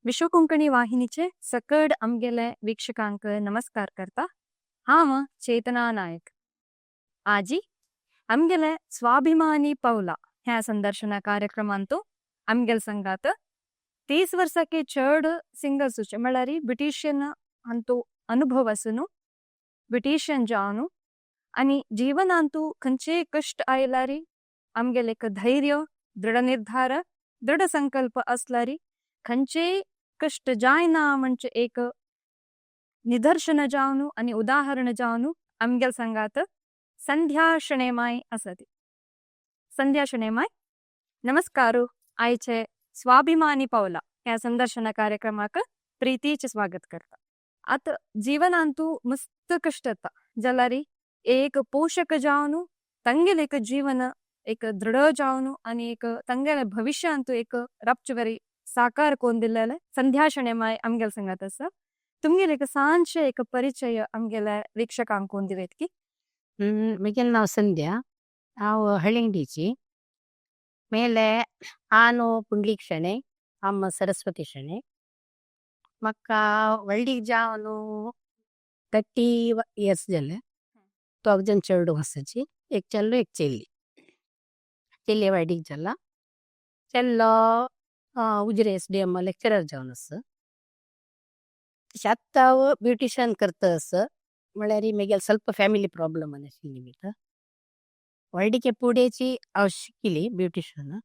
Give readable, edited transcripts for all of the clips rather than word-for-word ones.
विश्व कोंकणी वाहिनीचे सकड आमगेले वीक्षकांक नमस्कार करता. हांव चेतना नायक. आजी आमगेले स्वाभिमानी पौला ह्या संदर्शना कार्यक्रमांतु आमगेल संगात 30 वर्साके चड सिंगल सुचे म्हळ्यार ब्युटिशियन अंतु अनुभव आसून ब्युटिशियन जावन आनी जीवनांतु खंयचेय कश्ट आयलारी आमगेले एक धैर्य, दृढ निर्धार, दृढ संकल्प असलारी खंयचेय कश्ट जायना म्हणजे एक निदर्शन जावन आनी उदाहरण जावन आमगेल संगात संध्या शणेमाय आसती. संध्या शणेमाय, नमस्कार. आयचे स्वाभिमानी पावला ह्या संदर्शना कार्यक्रमाक प्रीतीचे स्वागत करता. आतां जीवनांतु मस्त कश्ट येता जाल्यार एक पोशक जावन तांगेलें एक जीवन एक दृढ जावन आनी एक तांगेले भविष्यांतु एक रापचे साकार कोन दिल्लेले संध्या शणेमाय आमगेल संगात आसा. तुमगेले एक सांचे एक परिचय आमगेले वीक्षकांक कोन दिवेत की? म्हगेलें नांव संध्या, हांव हळ्ळिंगडीची. मेले आनो पुंडलीक शणै, अम्मा सरस्वती शणै. म्हाका व्हडलीक जावन 30 इयर्स जाले. दोग जण चेडूं आसाची, एक चेडो एक चेली. चेली व्हडलीक जाला, चेडो उजिरे एस.डी.एम लेक्चरर जावन आसा. तशें आतां हांव ब्युटिशियन करता आसा, म्हळ्यार म्हगेले ಸ್ವಲ್ಪ फ्यामिली प्रॉब्लम आशिल्ली निमित्त. व्हडलीके पुडेची हांव शिकिली ब्युटिशियन.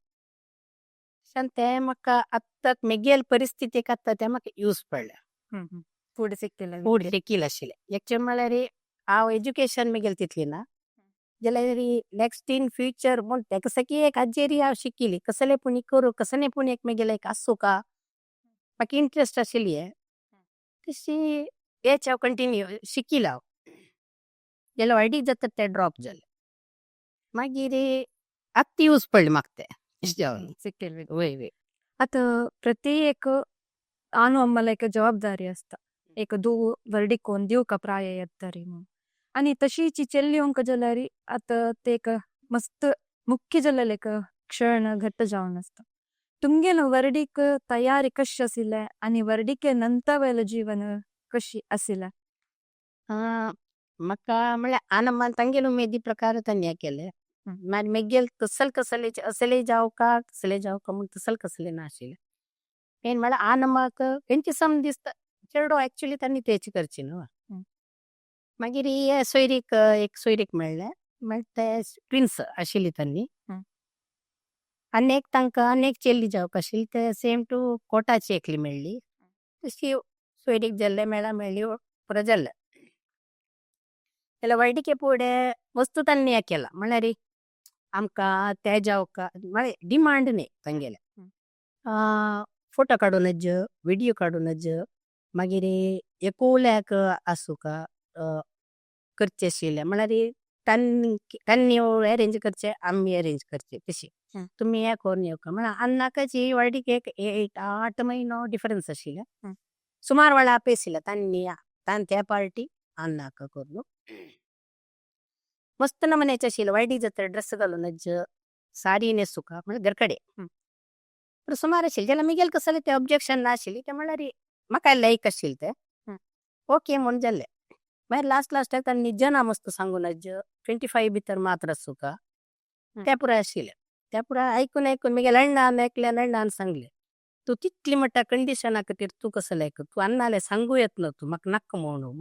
तें म्हाका आतां म्हगेले परिस्थितीक आतां तें म्हाका यूज पडलें. फुडें शिकलें. फुडें शिकील आशिल्लें. एक्चुअली म्हळ्यार हांव एज्युकेशन म्हगेलें तितली ना जाल्यार नेक्स्ट इन फ्युचर म्हूण तेका सकी एक हाजेरी हांव शिकिली, कसले पूण करूं, कसले पूण एक म्हगेलें एक आसूं का म्हाका इंट्रस्ट आशिल्ली. तशी हेच हांव कंटिन्यू शिकील. हांव जाल्यार व्हडीक जाता ते ड्रॉप जालें, मागीर आत्तां यूज पडलें म्हाका तें अशें जावन. शिकलें. वय वय. आतां प्रति एक आनु अम्माला एक जबाबदारी आसता, एक धूव व्हडलीक कोन्न दिवका प्राय येतरी म्हणून. आनी तशीच चेल्ल्योंक जाल्यार आतां ते एक मस्त मुख्य जाल्लेले एक क्षण घट्ट जावन आसता. तुमगेलो व्हडीक तयारी कशी आशिल्ले आनी व्हडीके नंतर वयले जीवन कशी आशिल्लें? म्हाका म्हळ्यार आनंदान तांगेले उमेदी प्रकार तांणी केले. मागीर म्हगेले कसल कसले असले जावं का कसले जावं का म्हूण तसल कसले नाशिल्लें. मेन म्हळ्यार आनंदाक तेंचे सम दिसता चेडो एक्चुअली तांणी तेच करची न्हू. मागीर हे सोयरीक, एक सोयरीक मेळ्ळें, मागीर ते ट्विन्स आशिल्ली तांणी. आनी एक तांकां आनी एक चेल्ली जावंक आशिल्ली, ते सेम टू कोटाची एकली मेळ्ळी. तशी सोयरीक जाल्ले मेळा मेळ्ळी, पुरो जाल्लें. जाल्यार व्हडलीके फुडें वस्तू तांणी हें केलां, म्हळ्यार आमकां ते जावका म्हळ्यार डिमांड न्ही तांगेले, फोटो काडूं नज, विडियो काडूं नज, मागीर एकोवल्याक आसूं का करचें आशिल्लें. म्हळ्यार तांणी तांणी अरेंज करचे, आमी अरेंज करचे तशी. तुमी हें करून येवका म्हळ्यार अन्नाकाची व्हडलीक एक 8 म्हयनो डिफरन्स आशिल्लें. सुमार वेळा आपयशिल्लें तांणी तान त्या पार्टी अन्नाक करून मस्त नमन्याचे आशिल्लें. व्हडली जाता ड्रेस घालून नज, साडी न्हेसूका, म्हळ्यार घर कडेन पूण सुमार आशिल्लें. जाल्यार म्हगेलें कसलें तें ऑब्जेक्शन नाशिल्लें. तें म्हळ्यार म्हाका लायक आशिल्लें तें, ओके म्हूण जालें. मागीर लास्ट लास्टाक तांणी जना मस्त सांगूं नज, 25 भितर मात्र आसूका, तें पुराय आशिल्लें. तें पुराय आयकून आयकून म्हगेल्या अण्णान एकल्यान अण्णान सांगलें, तूं तितली म्हणटा कंडिशना खातीर तूं कसो लायक तूं अन्नाले सांगू येत ना तूं म्हाका नाका म्हणून.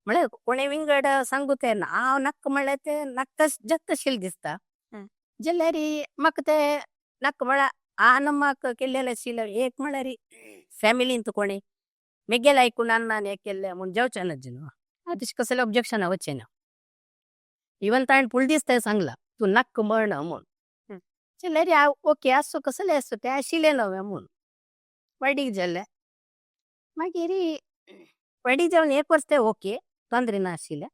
म्हळ्यार कोणे विंगड सांगू ते ना, हांव नाका म्हणल्यार ते नाका जाता आशिल्लें दिसता. जाल्यार म्हाका ते नाका म्हळ्यार आन म्हाका केल्लेलें आशिल्लें. एक म्हळ्यार फॅमिलींत कोणी म्हगेलें आयकून अन्नान हें केल्लें म्हूण जावचें ना न्हू, तशें कसलें ऑब्जेक्शन वचचें ना. इवन ताणें फुडें दिसता सांगलां, तूं नाका म्हण म्हूण. जाल्यार हांव ओके आसूं, कसलें आसूं, तें आशिल्लें नवें म्हूण व्हडीक जालें. मागीर व्हडीक जावन एक वर्स तें ओके, तोंदरे नाशिल्लें,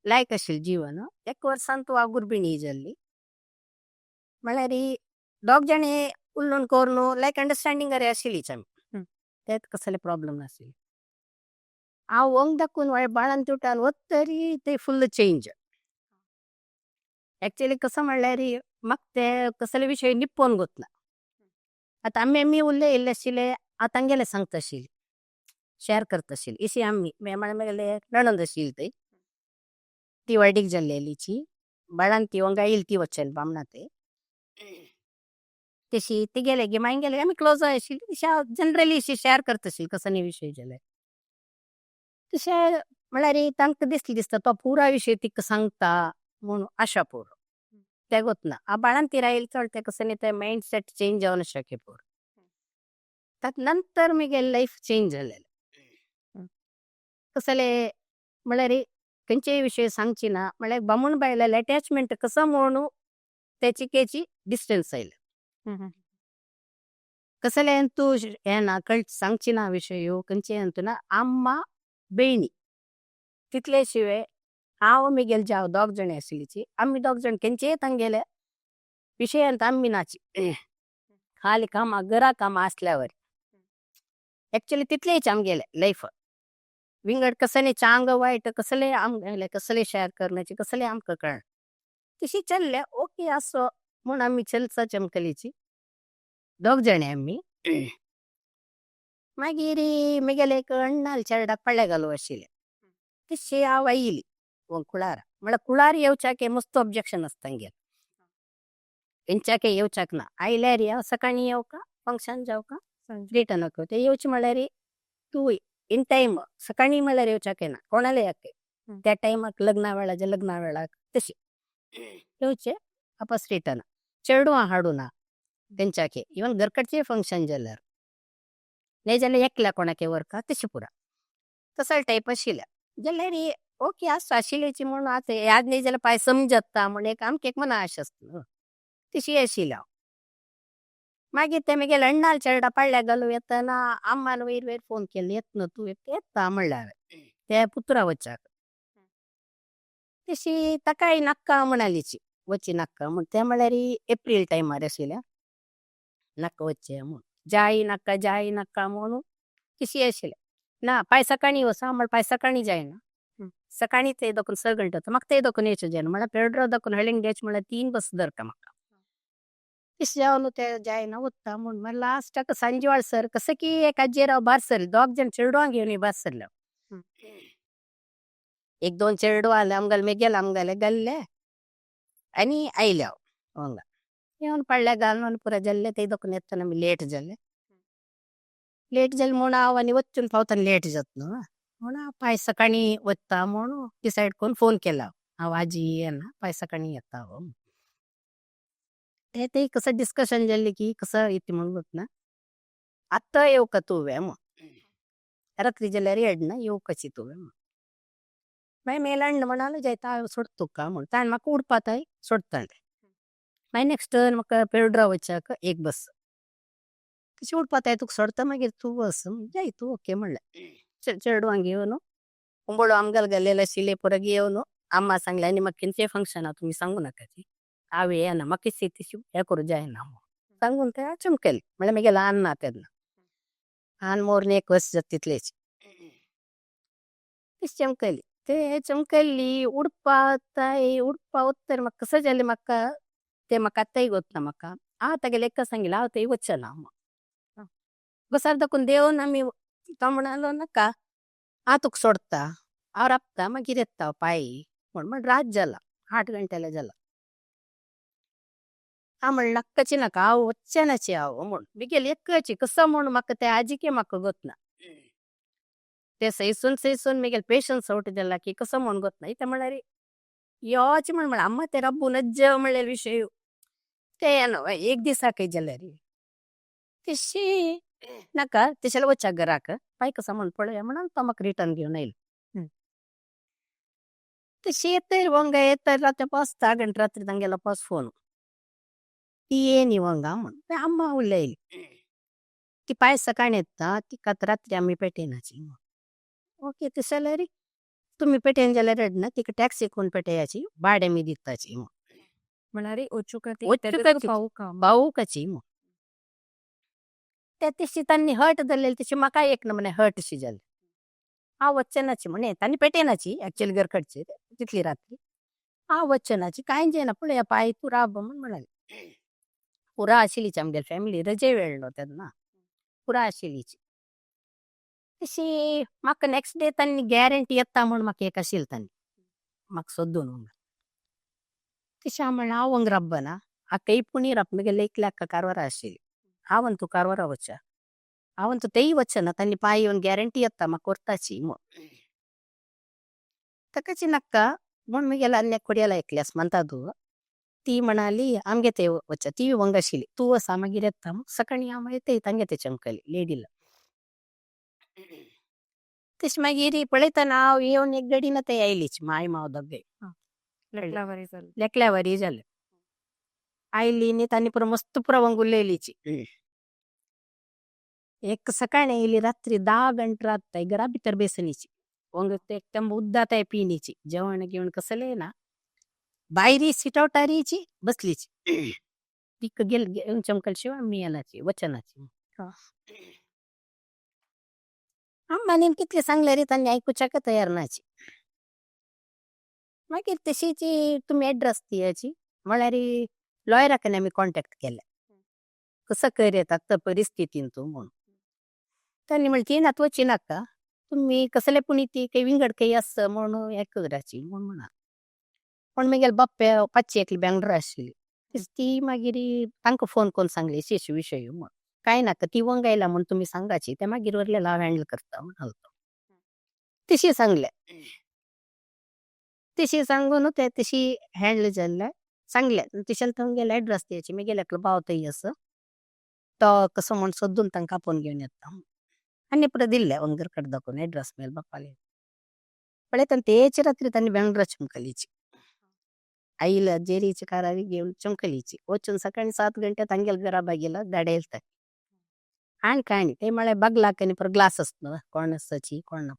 लायक आशिल्लें जीवन. एक वर्सान तूं हांव गुर्बिणी जाल्ली. म्हळ्यार दोग जाणी उलोवन करून लायक अंडरस्टँडींग आशिल्लीच आमी, ते कसले प्रॉब्लम नाशिल्ले. हांव वंग दाखोवन बाळान तुटान वतरी ते फुल्ल चेंज. एक्चुअली कसं म्हणल्यार म्हाका ते कसले विशय निपोवन गोतना. आतां आमी आमी उरले इल्ले आशिल्ले. हांव तांगेले सांगता आशिल्ली, शेअर करता आशिल्ली. अशी आमी म्हळ्यार म्हगेले नणंद आशिल्ली थंय, ती व्हडीक जाल्लेलीची बाळान ती वंगा येयली, ती वचल बामणा ते तशी ती गेले गी मागीर गेले आमी क्लोज आशिल्ली. तशी हांव जनरली अशी शेअर करता आशिल्ली कसो विशय जाल्यार. तशें म्हळ्यार तांकां दिसलें दिसता तो पुरा विशय तिका सांगता म्हणून आशा पुरो ते गोतना हांव बाळान ती रायल चड ते कसं न्ही ते मायंड सेट चेंज जावन शके पुरो. तात नंतर म्हगेलें लायफ चेंज जालें. कसले म्हळ्यार खंयचेय विशय सांगची ना, म्हळ्यार बामूण बायलाले अटॅचमेंट कसो म्हणून त्याची केची डिस्टन्स आयलें. कसले तूं हे ना कळ सांगची ना विशय खंयचे अंतू ना आम्मा बेणी तितले शिवाय हांव म्हगेले जाव दोग जाण आशिल्लीची, आमी दोग जाण खंयचेय तांगेले विशयांत आमी नाची खाली कामां घरा कामां आसल्यावर एक्चुअली तितलेच आमगेले लायफ विंगड कसले चांग वायट कसले आमगेले कसले शेअर करण्याचे कसले आमकां कळना तशी चल्ले ओके असो म्हूण आमी चलचा चमकलीची दोग जाण आमी. मागीर म्हगेले एक अण्णाल चेरडाक पळ्ळे घालू आशिल्ले, तशी हांव आयली कुळारा. म्हळ्यार कुळार येवच्याके मस्त ऑब्जेक्शन आसता तांगेलें, खंयच्याके येवच्याक ना, आयल्यार हांव सकाळीं येवका फंक्शन जावका रिटर्न ते येवचे म्हळ्यार तूं इन टायम सकाळीं म्हळ्यार येवच्याके ना कोणाले याके त्या टायमाक लग्ना वेळाचे लग्ना वेळाक तशी येवचे वापस रिटर्न चेडवां हाडू ना तेंच्याके इवन घरकडचे फंक्शन जाल्यार नाही जाल्यार एकल्या कोणाके व्हरका तशी पुरा तसो टायप आशिल्ले जाल्यार ओके आसता आशिल्ल्याची म्हणून आतां याद न्ही जाल्यार पांय समजता म्हण एक आमकां एक मना आश आसता न्हू तशी आशिल्ली हांव. मागीर ते म्हगेले अण्णाल चेरडा पाळ्ळ्या घालूं येतना अम्मान वयर वयर फोन केल्ले, येत न्हू तूं येता म्हणलें हांवें ते पुत्रा वच्याक. तशी ताकाय नाक्का म्हणालीची वची नाक्का म्हण ते म्हळ्यार एप्रील टायमार आशिल्ल्या नाक्का वचचें म्हूण जाय नाक्का जाय नाक्का म्हणून तशी आशिल्लें ना पांय सकाळीं वचा म्हळ्यार पांय सकाळीं जायना सकाळीं ते दोकून 6 गंटे वता म्हाका ते दोकून येवचें जायना म्हळ्यार पेड्रो दोकून हळिंग येच म्हळ्यार 3 बस धरता म्हाका तशें जावन ते जायना वता म्हूण. मागीर लास्टाक सांजे वेळ सर कसं की एक आजेर हांव भायर सरलें, दोग जाण चेडवां घेवन भायर सरलें, एक दोन चेडवां आसले आमगेले मेगेले आमगेले गल्ले आनी आयले हांव हांगा येवन पडल्या घालून पुरा जाल्ले ते दोकून येतना आमी लेट जाले, लेट जालें म्हूण हांव आनी वचून पावतना लेट जाता न्हू म्हूण हांव पांय सकाळीं वता म्हूण डिसायड करून फोन केला हांव आजी येना पांय सकाळीं येता हांव. ते ते कसं डिस्कशन जाल्लें की कसं येता म्हूण गोतना आत्तां येवका तुवें म्हूण रात्री जाल्यार येडना येवकाची तुवें म्हूण. मागीर मेल अण्ण म्हणालो जायता हांव सोडटा तुका म्हूण ताणें म्हाका उडपाताय सोडटालें. मागीर नेक्स्ट म्हाका पेड्रा वच्याक एक बस तशी उडपाताय तुका सोडटा मागीर तूं बस जाय तूं ओके म्हणलें. चेडवांक घेवन उंबळो आमगेले गेल्लेले आशिल्ले पुरो घेवन अम्मा सांगलें आनी म्हाका खंयचें फंक्शन आहा तुमी सांगू नाका ती हांव येना म्हाका तशी हें करूं जायना म्हूण सांगून ते चमकेलें. म्हळ्यार म्हगे ल्हान ना तेन्ना ल्हान मोर 1 वर्स जाता तितलेच तशी चमकली ते चमकल्ली उडपा ताय उडपा वत्तर म्हाका कसं जालें म्हाका ते म्हाका आत्ताय गोतना म्हाका हांव तागेलें एकच सांगिल्लें हांव थंय वचना म्हूण बसार दाखोवन देवन आमी तो म्हणालो नाका हांव तुका सोडटा हांव राबता मागीर येता पांय म्हूण म्हण रात जाला 8 गंटेले जाला हांव म्हणलें नाक्काची नाका हांव वचनाची हांव म्हूण बिगेल एकची कसो म्हूण म्हाका ते आजिके म्हाका गोतना ते सैसून सैसून मेगेल पेशन्स आवट जाला की कसो म्हूण गोतना इतें म्हळ्यार योच म्हण म्हळ्यार अम्मा ते रब्बू नज्ज म्हणलेले विशय ते न्हू एक दिसाकय जाल्यार तशी नाका तशें वच्या घराक पांय कसो म्हूण पळोवया म्हणून तो म्हाका रिटर्न घेवन आयलो. तशी येतय वंगा येतय रातच्या 5-6 गंटे रात्री तांगेलो पास फोन ती येनी वंगा म्हूण अम्मा उलयली ती पांय सकाळीं येता तिका रात्री आमी पेटेनाची ओके तशें जाल्यार तुमी पेटेन जाल्यार रडना तिका टॅक्सी कोण पेटेयाची भाडें मी दिताची म्हळ्यार वचुका पावूका पावूकाची म्हूण ते तशी तांणी हर्ट जाल्लेली तशी म्हाका एक नमुने हर्ट शी जाली हांव वचनाची म्हणे तांणी पेटेनाची एक्चुअली घरकडचे तितली रात्री हांव वचनाची कांय जायना पळया पांय तूं राब म्हूण म्हणाले पुरा आशिल्लीच आमगेली फॅमिली रजे वेळ न्हू तेन्ना पुरा आशिल्लीची. तशी म्हाका नेक्स्ट डे तांणी गॅरंटी येता म्हूण म्हाका एक आशिल्लें तांणी म्हाका सोदून. तशें हांव म्हणलें हांव वंग राबना आका पुणी राब म्हगेले एकल्याक कारवारा आशिल्ली हांव तूं कारवारा वचा हांव तूं तेय वचना तांणी पांय येवन गॅरंटी येता म्हाका व्हरताची म्हूण. ताकाची नाका म्हूण म्हगेले आनी कोडयाला एकल्यास म्हणटा तूं ती म्हणाली आमगे ते वचा ती वंग आशिल्ली तूं वसा मागीर येता सकाळीं हांव मागीर ते तांगे ते चमकली लेडीला. तशें मागीर पळयतना हांव येवन एक गडीन ते आयलीच माय माव दोगांय लेकल्यावरी जालें आयली न्ही तांणी पुरो मस्त पुरो वंग उलयलीची. एक सकाळी येयली रात्री 10 गंटे रात घरा भितर बेसनीची वंग एकदम उद्दा ताय पिनीची जेवण गिवण कसलें ना भायरी सिट आवटारीची बसलीची तिका गेल चमकल शिवाय मी येनाची वचनाची. अम्मानी कितले सांगले रे तांणी आयकुच्याक तयार नाची. मागीर तशीची तुमी एड्रेस दियाची म्हळ्यार लॉयरा कडेन आमी कॉन्टेक्ट केले कसं कर येतात तर परिस्थितीन तूं म्हूण. तांणी म्हणलें ती नात वची नाका तुमी कसले पूण ती काही विंगड काही आसा म्हूण हें कराची म्हूण म्हणा. पूण मागीर बाप्पे पाचशी एकली बेंगलोर आशिल्ली ती मागीर तांकां फोन करून सांगली अशी अशी विशय म्हूण काय नाका ती वंग आयला म्हूण तुमी सांगाची ते मागीर व्हरलें हांव हँडल करता म्हणाल तशी सांगले. तशी सांगून ते तशी हँडल जाल्ले सांगले तशें तुमगेले एड्रेस दियाची मागीर एकलो भाव थंय आसा तो कसो म्हूण सोदून तांकां आपोवन घेवन येता आनी परत दिल्ले वंगर कडेन दाखोवन एड्रेस मेल बाप्पाले. पळयता तेच रात्री तांणी बेंगलोरा चमकलीची आयला जेरीची कारारी घेवन चमकलीची वचून सकाळी 7 गंटे तांगेल घरा बागेला धाडयता. आनी काय न्ही ते म्हळ्यार बगलाक आनी परत ग्लास आसता कोण आसाची कोण ना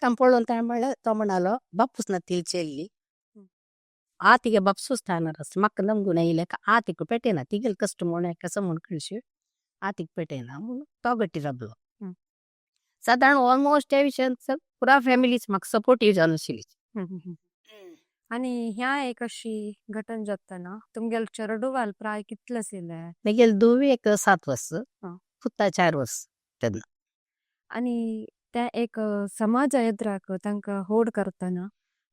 तां पळोवन ताणें म्हणलें तो म्हणालो बापूस ना तील चेल्ली आ तिगे बापसूच थानार आसा म्हाका नमगून येयले आ तिका पेटयना तिगेले कश्ट म्हूण कसो म्हूण कळशी आ तिका पेटयना म्हूण तो गट्टी राबलो. सादारण ऑलमोस्ट त्या विशयान पुरा फॅमिलीच म्हाका सपोर्टीव जावन आशिल्ली. आनी ह्या एक अशी घटन जातना तुमगेले चेडवाल प्राय कितले आशिल्ले? मागीर धुवे एक 7 वर्स पुता 4 वर्स तेन्ना. आनी ते एक समाजा एद्राक तांकां होड करतना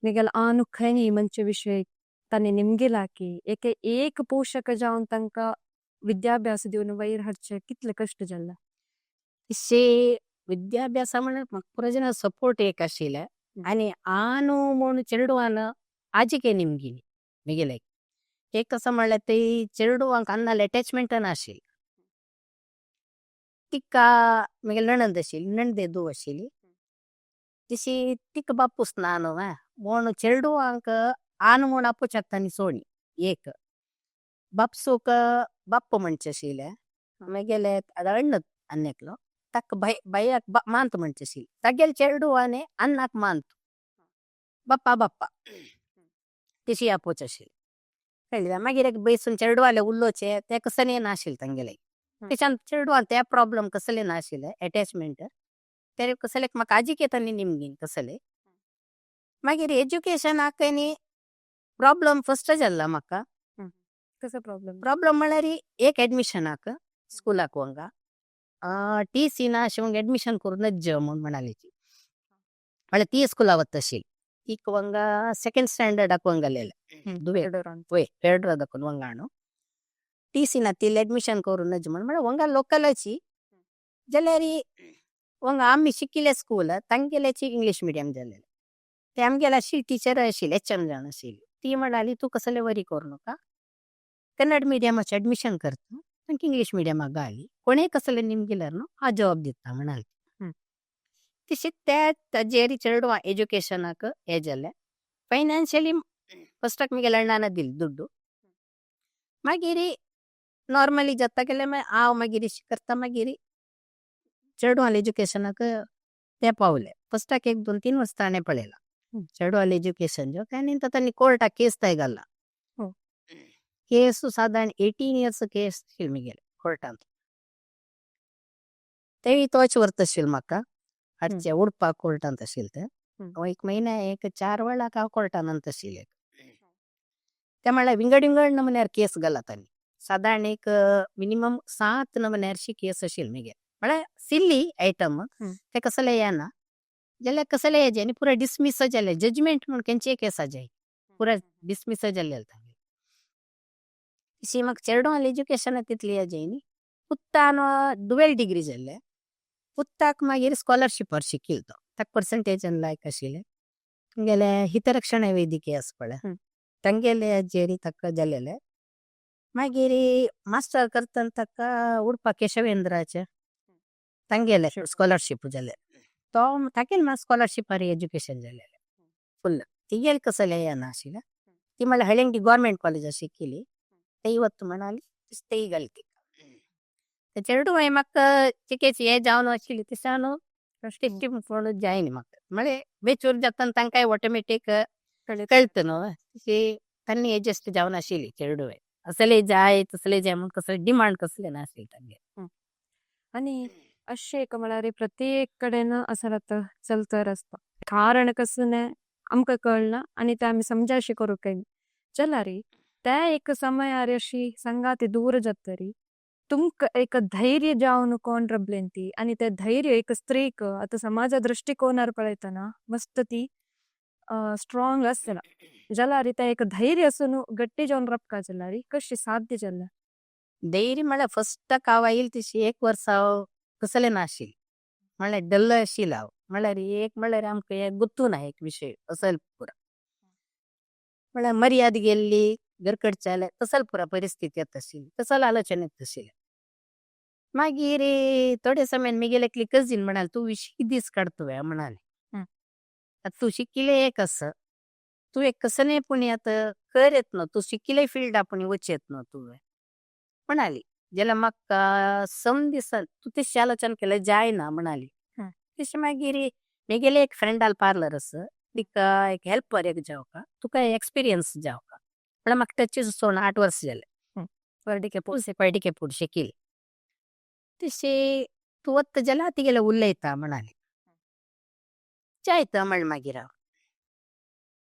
मागीर आनु खंय म्हणचे विशय तांणी निमगिला की एक एक पोशक जावन तांकां विद्याभ्यास दिवन वयर हाडचे कितले कश्ट जाल्ले? तशे विद्याभ्यासा म्हळ्यार म्हाका पुरो जाणा सपोर्ट एक आशिल्ले आनी आनु म्हूण चेडवान आजिके निमगिनी म्हगेले एक कसो म्हणल्यार ते चेडवांक अन्नाले अटॅचमेंट नाशिल्ली. तिका म्हगेले नणंद आशिल्ली नणदे धूव आशिल्ली तशी तिका बापूस ना न्हू म्हूण चेडवांक आनु म्हूण आपोवच्याक तांणी सोडली एक बापसूक बाप्पा म्हणचे आशिल्ले मागीर अण्ण आनी एकलो ताका भैयाक मांत म्हणचे आशिल्ले तागेले चेडवाने अन्नाक मांत बाप्पा बाप्पा तशी आपोवचे आशिल्ली कळ्ळें. मागीर एक बैसून चेडवाले उलोवचे ते कसलें नाशिल्लें तांगेले तेच्यान चेडवान ते प्रॉब्लम कसले नाशिल्ले अटॅचमेंट ते कसले म्हाका आजीक येता न्ही निमगीन कसले. मागीर एज्युकेशनाक न्ही प्रॉब्लम फस्ट जाल्ला म्हाका. कसो प्रॉब्लम? प्रॉब्लम म्हळ्यार एक एडमिशनाक स्कुलाक वंगा टी सी ना अशें एडमिशन करून नज्ज म्हूण म्हणाली ती म्हळ्यार ती स्कुला वता आशिल्ली तीक वंगा सेकंड स्टँडर्डाक वंगलेले दुवे वय पेड्रा दाखोवन वंगा न्हू टी सी ना तिले एडमिशन करून नज म्हण म्हळ्यार वंगा लोकलाची जाल्यार वंगा आमी शिकिल्ले स्कूल तांगेल्याची इंग्लीश मिडियम जाल्लेले ते आमगेले आशिल्ली टिचर आशिल्ली एच एम जावन आशिल्ली ती म्हणाली तूं कसले वरी करूं नाका कन्नड मिडियमाचे एडमिशन करता तांकां इंग्लीश मिडियमाक घाली कोणेय कसले निमगिल्यार न्हू हांव जवाब दिता म्हणाली. तशी त्या ताजेर चेडवां एज्युकेशनाक हें जालें फायनान्शियली फस्टाक म्हगेल्या अण्णान दिली दुड्डू मागीर नॉर्मली जाता गेल्यार मागीर हांव मागीर करता मागीर चेडवांले एज्युकेशनाक ते पावले फस्टाक 1 2 3 वर्सां ताणें पळयलां चेडवालें एज्युकेशन जो आनी तांणी कोर्टाक केस थंय घाला. केस सादारण 18 इयर्स केस आशिल्ली म्हगेले कोर्टांत तेय तोच व्हरता आशिल्ले म्हाका हाडचे उडपाक कोर्टांत आशिल्ले ते एक म्हयन्या एक 4 वेळाक हांव कोर्टान आशिल्लें ते म्हळ्यार विंगड विंगड नमुन्यार केस घाला तांणी सादारण एक मिनिमम 7 नमुन्याची केस आशिल्ली मागीर म्हळ्यार सिल्ली आयटम ते कसले येना जाल्यार कसले येजे आनी पुरा डिसमीस जाले जजमेंट म्हूण केंचे केस जाय पुरा डिसमीस जाल्ले. तशी म्हाका चेडवांले एज्युकेशन तितली येजाय न्ही, पुत्तान डुवेल डिग्री जाल्ले, पुत्ताक मागीर स्कॉलरशिपार शिकील तो, ताका पर्संटेजान लायक आशिल्ले तुमगेले हितरक्षण वेदिके आसा पळय तांगेले हाजेर ताका जालेले. मागीर मास्टर करतना ताका उडपा केशवेंद्राचे तांगेले स्कॉलरशीप जाले, तो ताकेल मात स्कॉलरशिपार एज्युकेशन जालेले फुल तिगेल कसले येना आशिल्ले. ती म्हळ्यार हळ्ळंगी गव्हर्मेंट कॉलेजाक शिकिली ते वत्त म्हणाली तेय घाली. ते चेडूं म्हाका चिकेची हे जावन आशिल्ली तशें हांव स्टिक म्हणून जायना म्हाका, म्हळ्यार मेच्योर जातना तांकांय ऑटोमॅटीक कळटा न्हू, तशी तांणी एडजस्ट जावन आशिल्ली चेडूं, असले जाय तसले जाय म्हूण कसले डिमांड कसले नाशिल्ले तांगे. आनी अशें एक म्हळ्यार प्रत्येक कडेन असो जाता चलतर आसता कारण कसलें आमकां कळना आनी ते आमी समजाशी करूंक जायना. जाल्यार ते एक समयार अशी संगाती दूर जातरी तुमकां एक धैर्य जावन कोण रबलें ती आनी ते धैर्य एक स्त्रीक आतां समाजा दृष्टिकोनार पळयतना मस्त ती स्ट्रोंग आसना जाल्यार ते एक धैर्य आसून गट्टी जावन रबका जाल्यार कशी साध्य जाल्लें? धैर्य म्हळ्यार फस्टाक हांव आयली तशी एक वर्स हांव कसलें नाशिल्लें, म्हळ्यार डल आशिल्लें हांव, म्हळ्यार एक म्हळ्यार आमकां हें गुत्तू ना एक विशय असल पुरा, म्हळ्यार मर्याद गेल्ली घरकडच्याले तसल पुरा परिस्थिती येता आशिल्ली, तसल आलोचना येता आशिल्लें. मागीर थोडे समयान म्हगेली एकली कजीन म्हणाली तूं विशी दीस काडटले म्हणाली, आतां तूं शिकिल्लें एक आसा तूं एक कसलें पूण आतां कर येत न्हू, तूं शिकिल्लें फिल्ड आपूण वच येत न्हू तुवें म्हणाली. जाल्यार म्हाका सम दिसान तूं तशें आलोचन केलें जायना म्हणाली. तशें मागीर म्हगेलें एक फ्रेंडाल पार्लर आसा तिका एक हेल्पर एक जावका तुका एक्सपिरियन्स जावका म्हळ्यार म्हाका टच सोडून 8 वर्स जाले वर्डिके पूण शिकिल्लें. तशें तूं वता जाल्यार तिगेलें उलयता म्हणाली, जायता म्हणलें मागीर हांव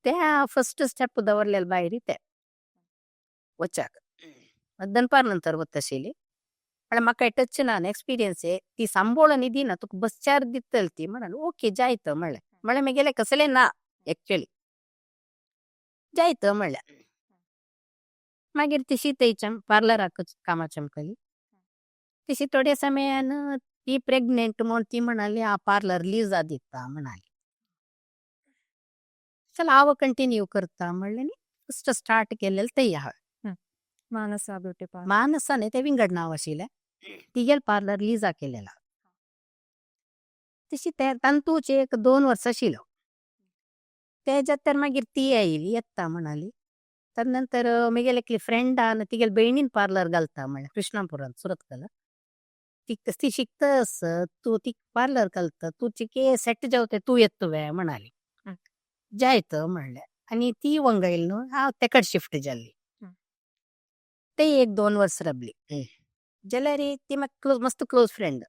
ते फस्ट स्टेप दवरलेले भायर ते वचाक दनपार नंतर वता आशिल्ली, म्हळ्यार म्हाका टच ना एक्सपिरियन्स ती सांबोळून दिना तुका बस चार्ज दितली ती म्हणाली. ओके जायता म्हणलें, म्हळ्यार म्हगेलें कसलें ना एक्चुअली जायता म्हणलें. मागीर तशी थंयच्या पार्लराक कामां चमकली तशी थोड्या समयान ती प्रेग्नेंट म्हूण ती म्हणाली हांव पार्लर लिजा दिता म्हणाली. चल हांव कंटिन्यू करता म्हणलें न्ही फस्ट स्टार्ट केलेलें थंय हांवें. मानसा ब्युटी पार्लर मानसा न्ही तें विंगड नांव आशिल्लें, तिगेलें पार्लर लिजा केलेलें. तशी ते तातूंच एक 2 वर्सां आशिल्लो तेज्या तर मागीर ती आयली येता म्हणाली. तर नंतर म्हगेले एकली फ्रेंडान तिगेले भयणीन पार्लर घालता म्हणलें कृष्णापुरांत सुरतकला, ती शिकता आसा तूं ती पार्लर घालता तूं चिके सेट जावते तूं येतवे म्हणाली. जायत म्हणलें आनी ती वंगयली न्हू हांव तेकड शिफ्ट जाल्ली, ते एक 2 वर्स राबली जाल्यार ती म्हाका क्लोज मस्त क्लोज फ्रेंड.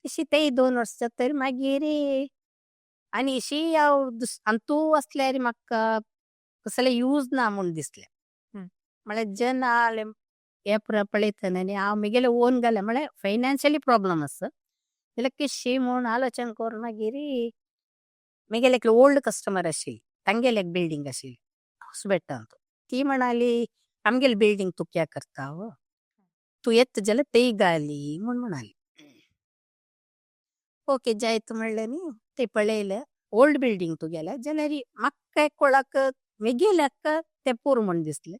तशी तेय 2 वर्स जातरी मागीर आनी अशी हांव अंतू आसल्यार म्हाका कसले यूज ना म्हूण दिसलें, म्हळ्यार जेन्ना हे पुरा पळयतना न्ही हांव म्हगेलें ओन घालें म्हळ्यार फायनान्शियली प्रॉब्लम आसा जाल्यार कशी म्हूण आलोचन करून मागीर म्हगेले एकले ओल्ड कस्टमर आशिल्ली तांगेले एक बिल्डींग आशिल्ली होसबेटांत, ती म्हणाली आमगेली बिल्डींग तूं कित्याक करता हो, तूं येता जाल्यार थंय घाली म्हूण म्हणाली. ओके जायत म्हणलें न्ही ते पळयलें ओल्ड बिल्डींग तुगेलें जाल्यार म्हाका कोणाक म्हगेल्याक तें पुरो म्हूण दिसलें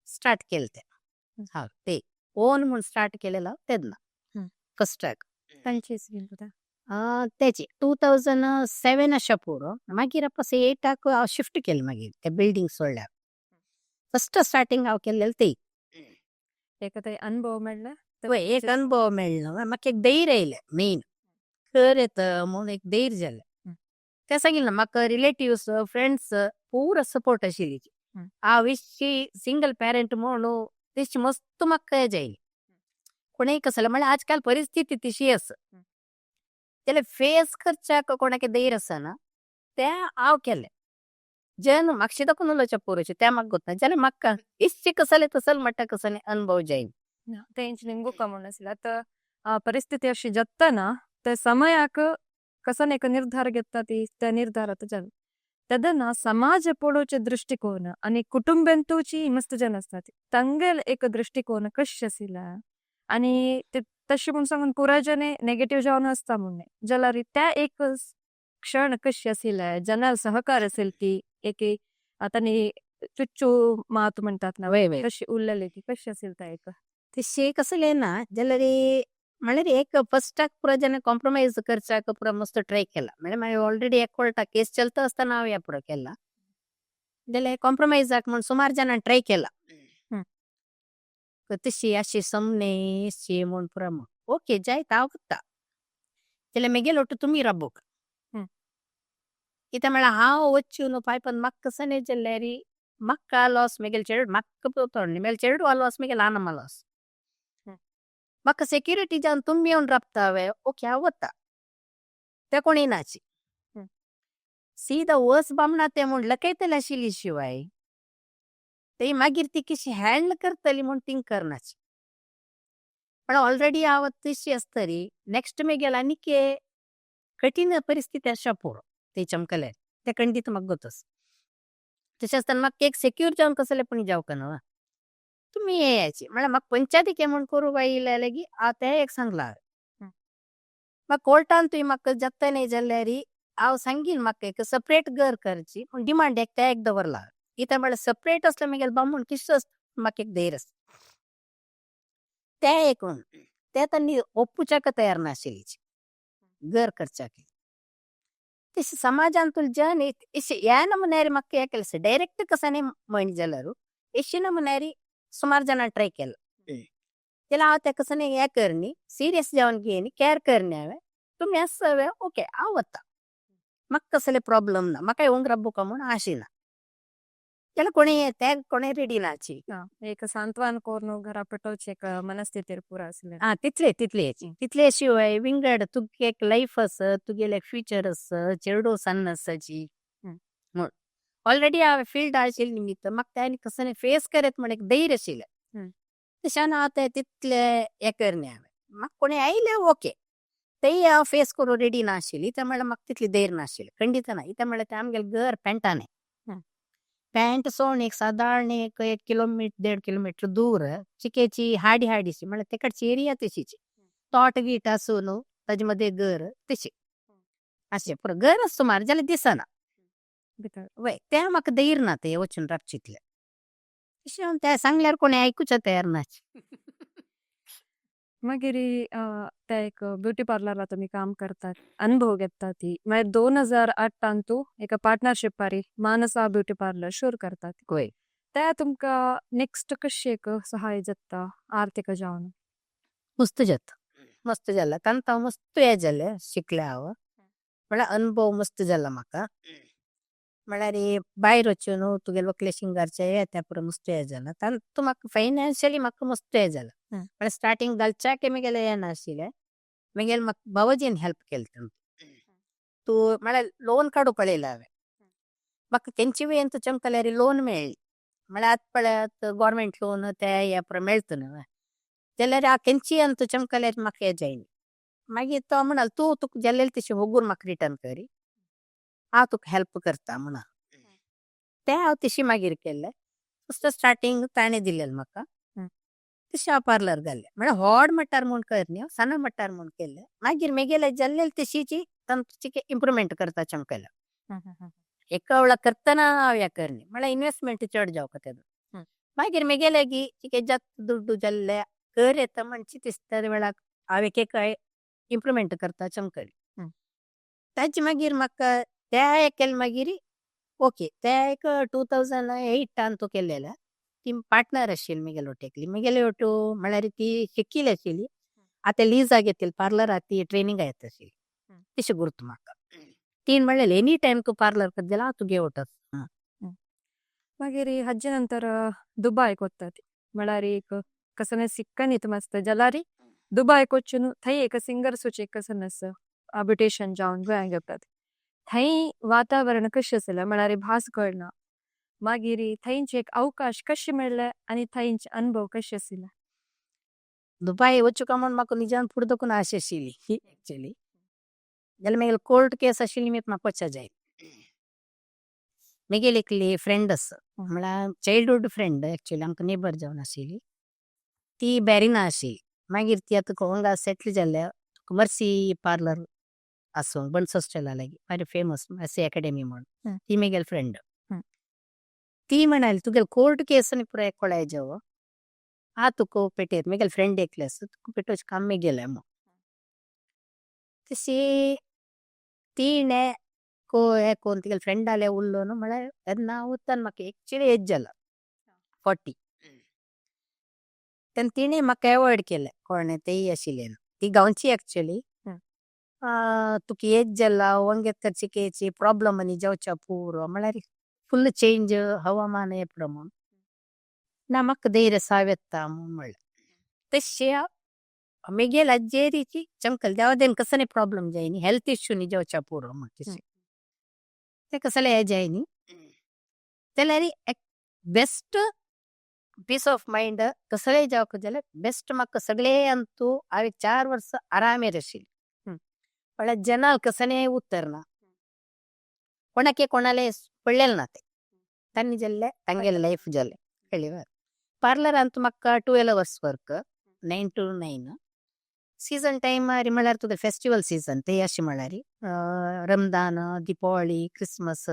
स्टार्ट केलें तें हांव ते ओन म्हूण स्टार्ट केलें तेन्ना फस्टाक तेचे 2007 अशें पुरो. मागीर पास 8 हांव शिफ्ट केलें मागीर ते बिल्डींग सोडल्यार फस्ट स्टार्टींग हांव केल्लें ते एक अनुभव मेळ्ळा, एक अनुभव मेळ्ळो म्हाका, एक धैर्य आयलें मेन खर येता म्हूण एक धैर्य जालें. तें सांगिल्लें म्हाका रिलेटिव्स फ्रेंड्स पुरा सपोर्ट आशिल्ली, हांव विशी सिंगल पेरंट म्हूण तशी मस्त म्हाका हें जायली कोणूय कसलें म्हळ्यार आजकाल परिस्थिती तशी आसा जाल्यार फेस करच्याक कोणाक धैर्य आसना तें हांव केलें, जन मागशी दाखोवन उलोवचें पोरूचें तें म्हाका गोत ना जाल्यार म्हाका इश्शी कसले तसल म्हणटा कसले अनुभव जायन. तेंच निंगुका म्हणून आतां परिस्थिती अशी जत्तना ते समयाक कसन एक निर्धार घेता ती त्या निर्धारात जाल तेदना समाज पळोवचे दृष्टिकोन आणि कुटुंबेंतूची मस्त जन असतात तांगेल एक दृष्टिकोन कशी आशिल्ला आणि ते तशी म्हूण सांगून पुराय जने नेगेटिव्ह जावन आसता म्हूण जाल्यार त्या एक क्षण कशी आशिल्ले जना सहकार असेल ती एक आतां न्ही चुच्चू मात म्हणतात ना वय वय कशी उरलेली ती कशी असेल त्या एक तशें कसलें ना जाल्यार म्हळ्यार एक फस्टाक पुरो जेन्ना कॉम्प्रोमायज करच्याक पुरो मस्त ट्राय केला म्हळ्यार मागीर ऑलरेडी एक कोर्टा केस चलता आसतना हांव हें पुरो केला जाल्यार कॉम्प्रोमायजाक म्हूण सुमार जाणां ट्राय केला. तशी अशी समने अशी म्हूण पुरो म्हूण ओके जायत हांव करता जाल्यार मागीर ओट्टू तुमी राबोवक. कित्याक म्हळ्यार हांव वच्चू न्हू पाय पण म्हाका कसं न्ही जाल्यार म्हाका लॉस मागीर चेडूं म्हाका न्ही मागीर चेडवा लॉस मागीर ल्हान लॉस. म्हाका सेक्युरिटी जावन तुमी येवन राबता ओके हांव वता ते कोण येनाची. सीधा वस बामणा ते म्हूण लकयतले आशिल्ली शिवाय ते मागीर ती कशी हँडल करतली म्हूण थिंक करनाची. पण ऑलरेडी हांव तशी आसतरी नेक्स्ट मागीर आनीक कठीण परिस्थिती आसा पुरो ते चमकले ते खंडीत म्हाका गोत. तशें आसतना म्हाका एक सेक्यूर जावन कसले पण जावका न्हू तुमी येयाची म्हळ्यार म्हाका पंचायतीक म्हूण करूं बाय येयल्या लागी हांव तें एक सांगला. म्हाका कोर्टान तुवें म्हाका जाता न्ही जाल्यार हांव सांगीन म्हाका एक सेपरेट घर करची पूण डिमांड एक तें एक दवरला कित्याक म्हळ्यार सेपरेट आसल्यार मागीर बामूण किश्श म्हाका एक धैर्य आसता तें एक तें तांणी ओप्पुच्याक तयार नाशिल्ली घर करच्याक. तशें समाजांत जन ह्या नमुन्यार म्हाका हें केलें डायरेक्ट कसो न्ही म्हण जाल्यार एशी नमुन्यार सुमार जाणां ट्राय केला जाल्यार हांव तें कसो न्ही हें करनी सिरियस जावन घेयनी कॅर करनी हांवें तुमी आसा ओके हांव वता म्हाका कसले प्रॉब्लम ना म्हाका येवंक राबोवका म्हूण आशिना जाल्यार कोणी ते कोणी रेडी नाची. एक सांत्वन करून घरा पेटोवचे एक मनस्थितीर पुरो आसले. आ तितले तितले तितले शिवाय विंगड तुगे एक लायफ आसा तुगेले फ्युचर आसा चेडूं सन्न आसाची म्हूण ऑलरेडी हांवें फिल्ड आशिल्लें निमित्त म्हाका तें आनी कसो फेस करत म्हण एक धैर्य आशिल्लें. तशें हांव तें तितले हें करनी हांवें म्हाका कोणी आयले ओके तेय हांव फेस करूं रेडी नाशिल्ली ते म्हळ्यार म्हाका तितली धैर्य नाशिल्लें खंडीत ना कित्याक म्हळ्यार तें आमगेलें घर पेंटाने पेंट सोण एक सादारण एक एक किलोमीटर 1.5 किलोमीटर दूर चिकेची हाडी हाडीशी म्हळ्यार तेकडची एरिया तशीची तोट गीट आसूं न्हू ताजे मदें घर तशी अशें पुरो घर सुमार जाल्यार दिसना. भितर वय तें म्हाका धैर्य ना तें वचून राबचें तितलें तशें हांव तें सांगल्यार कोणी आयकुच्या तयार नाची. मागीर ते एक ब्युटी पार्लरात तुमी काम करतात अनुभव घेतात ती मागीर 2008 तूं एका पार्टनरशिपारी मानसा ब्युटी पार्लर सुरू करतात. वय. ते तुमकां नेक्स्ट कशी एक सहाय जाता आर्थिक जावन? मस्त जाता मस्त जाला तांकां हांव मस्त हें जालें शिकलें हांव म्हळ्यार अनुभव मस्त जाला म्हाका म्हळ्यार भायर वचून न्हू तुगेले व्हंकले शिंगारचे येता पुरो मस्त हें जाला तातूंत म्हाका फायनान्शियली म्हाका मस्त हें जाला. म्हळ्यार स्टार्टींग घालच्याक म्हगेलें हें नाशिल्लें मागीर म्हाका भावोजीन हेल्प केली तूं म्हळ्यार लोन काडूं पळयलें हांवें म्हाका तेंची बी चमकल्यार लोन मेळ्ळी म्हळ्यार आतां पळयात गोवोरमेंट लोन ते हें पुरो मेळटा न्हू जाल्यार हांव तेंची अंत चमकल्यार म्हाका हें जायना मागीर तो म्हणाल तूं तुका जाल्लें तशें होगूर म्हाका रिटर्न करी हांव तुका हेल्प करता म्हणून तें हांव तशी मागीर केल्लें फस्ट स्टार्टींग ताणें दिलेलें म्हाका तशें हांव पार्लर घालें म्हळ्यार व्हड मट्टार म्हूण करनी सಣ್ण मट्टार म्हूण केल्लें मागीर म्हगेलें जाल्लें तशीची तांचे इम्प्रुवमेंट करता चमकलें एका वेळा करतना हांव हें करनी म्हळ्यार इन्वेस्टमेंट चड जावपा तेदो मागीर म्हगेलें की चिके जात दुड्डू जाल्ले कर येता म्हणचे दिसता वेळाक हांव एक एक इम्प्रुवमेंट करता चमकलें ताजे मागीर म्हाका त्या एक केलें मागीर ओके ते एक 2008 तूं केलेलें ती पार्टनर आशिल्ली म्हगेले वटेकली म्हगेले वटू म्हळ्यार ती शिकिल्ली आशिल्ली आतां लिजा घेतिल्ली पार्लर ती ट्रेनिंग येता आशिल्ली तशें गुर्त म्हाका तीन म्हणलें एनी टायम तूं पार्लर करता जाल्यार हांव तुगे वट. मागीर हाजे नंतर दुबायक वतात म्हळ्यार एक कसने सिक्कनीत मस्त जाल्यार दुबायक वचून थंय एक सिंगर सुचे कसनस ब्युटिशियन जावन गोंयांक येतात. थंय वातावरण कशें आसलें म्हळ्यार भास कळना मागीर थंयचे एक अवकाश कशें मेळ्ळे आनी थंयचे अनुभव कशें आशिल्ले? दुबाय वचूका म्हूण म्हाका निजान फुडदकून आशा आशिल्ली एक्चुअली, जाल्यार मागीर कोर्ट केस आशिल्ली म्हाका वचपाक जाय। मागीर एकली फ्रेंड आसा म्हळ्यार चाइल्डहुड फ्रेंड एक्चुअली आमकां नेबर जावन आशिल्ली, ती बॅरिना आशिल्ली। मागीर ती आतां हांगा सेटल जाल्ल्या मर्सी पार्लर आसूं बन्स हॉस्टेला लागी बरी फेमस मर्सी अकॅडमी म्हूण, ती मागीर फ्रेंड। ती म्हणाली तुगेल कोर्ट केस नी पुरा कोळाय जावो आ तुका पेटेर मागीर फ्रेंड एकले आसा तुका पेटोच काम मागीर म्हूण। तशी तीने को कोण तुगेल फ्रेंड आले उल्लो न्हू म्हळ्यार तेन्ना उतान म्हाका एक्चुअली एज जाला 40, तेन्ना तिणे म्हाका अवॉइड केले कोणे तेय आशिल्ले ती गांवची एक्चुअली। तुका एज जाला वंगे तर चिकेची प्रॉब्लम आनी जावच्या पुरो म्हळ्यार फुल चेंज हवामान हे प्रमाण ना म्हाका धैर्य सावेता म्हळ्यार। तशी मागीर आज्जेरीची चमकल देवादेन कसले प्रॉब्लम जायनी हेल्थ इश्यू नी जावच्या पुरो म्हळ्यार ते कसले हे जायनी जाल्यार बेस्ट पीस ऑफ माइंड कसले जावक जाल्यार बेस्ट म्हाका सगळे अंतू हांवें 4 वर्स आरामेर आशिल्ली। म्हळ्यार जनाल कसले उतरना कोणाके कोणाले पडलेले ना ते तांनी जाल्ले तांगेले लायफ जाल्ले कळ्ळी। पार्लर अंतू म्हाका 12 hours work 9 to 9 season time म्हळ्यार तुगे फेस्टिवल सीजन ते अशी म्हळ्यार रमदान दीपावली क्रिसमस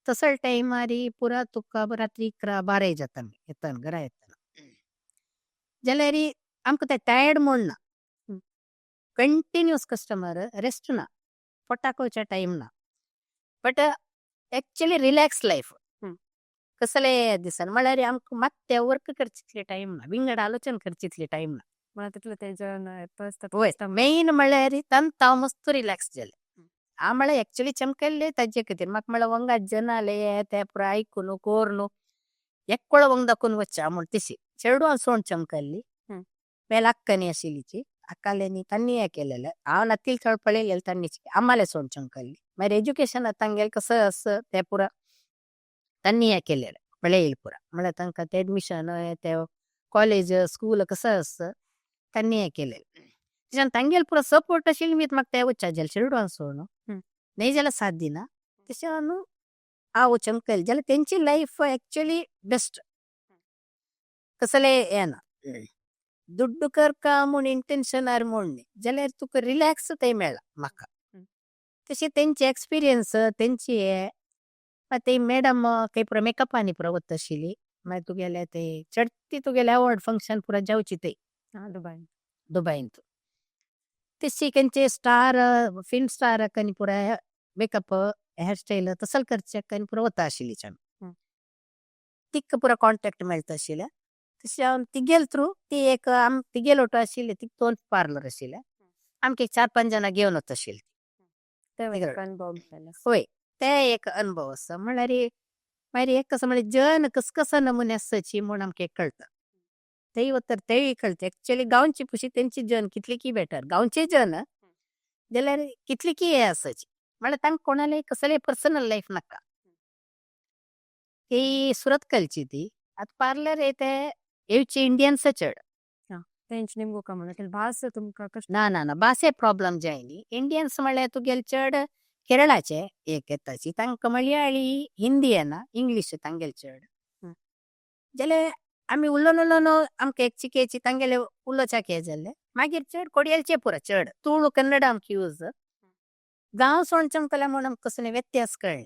तसल टाइम पुरा तुका रात्री 11 12 जाता येतान घरा येतान जाल्यार आमकां ते टायर्ड म्हूण ना, कंटिन्यूअस कस्टमर रेस्ट ना, पोटाक वचच्या टाइम ना, बट एक्चुअली रिलॅक्स लायफ कसले दिसान म्हळ्यार आमकां मात्ते वर्क करचितले टाइम ना, विंगड आलोचन करचितले टाइम ना। मला तितले ते जण वय मेन म्हळ्यार तांत हांव मस्त रिलॅक्स जाले। हांव म्हळ्यार एक्चुअली चमकल्ले ताजे खातीर म्हाका म्हळ्यार वंगा जनाले ते पुरा आयकून कोरून एककोळ वंग दाखोवन वच्चा म्हूण तशी चेडवां सोण चमकल्ली मेल अक्कनी आशिल्लीची अक्काले तांणी हे केलेले हांव नातील थोड पळयलेले तांणीची आम्हाला सोण चमकल्ली। मागीर एज्युकेशन तांगेले कसं असं ते पुरा तांणी हे केलेले पळयले पुरा म्हळ्यार तांकां ते एडमिशन ते कॉलेज स्कूल कसं असं तांणी हे केलेले तशें तांगेले पुरा सपोर्ट आशिल्ली म्हाका ते वच्चा जाल्यार चेडवां सोण नाही जाल्यार साथ दिना तशें न्हू हांव चमकल्ली जाल्यार तेंची लायफ एक्चुअली बेस्ट कसले हे ना दुड्डू करका म्हूण इंटेन्शन आर म्हूण न्ही जाल्यार तुका रिलॅक्स थंय मेळ्ळा म्हाका। तशें तेंचे एक्सपिरियन्स तेंची हे ते मॅडम काही पुरा मेकअप आनी पुरा वता आशिल्ली मागीर तुगेले ते चडती तुगेले अवॉर्ड फंक्शन पुरा जावची ते दुबाय दुबायंत तशी तेंचे स्टार फिल्म स्टार आनी पुरा मेकअप हेअरस्टायल तसल करचे आनी पुरा वता आशिल्ली तिका पुरा कॉन्टॅक्ट मेळटा आशिल्ले। तशें हांव तिगेल थ्रू ती एक आम तिगेल ऑटो आशिल्ली ती 2 पार्लर आशिल्ले आमकां 4-5 जाणां घेवन वता आशिल्ली। वय ते एक अनुभव आसा म्हळ्यार मागीर एक कसं म्हळ्यार जन कस कसं नमुने आसाची म्हूण आमकां एक कळटा तेय वतर तेय कळटा एक्चुअली गांवची पुशी तेंची जन कितली की बेटर गांवचे जन जाल्यार कितली की हे आसाची म्हळ्यार तांकां कोणाले कसले पर्सनल लायफ नाका ती सुरत कलची ती आतां पार्लर हे ते येवचे इंडियन्स चड तेंच निमगो का म्हणून भास तुमकां कशें ना ना ना भाशे प्रॉब्लम जायनी इंडियन्स म्हळ्यार तुगेले चड केरळाचे एक येताची तांकां मलयाळी हिंदी येना इंग्लीश तांगेले चड जाल्यार आमी उलोवन उलोवन आमकां एक चिकेची तांगेले उलोवच्याक हे जाल्ले मागीर चड कोडयेलचे पुरा चड तुळू कन्नड आमकां यूज गांव सोण चमकल्या म्हूण आमकां कसले व्यत्यास कळ्ळे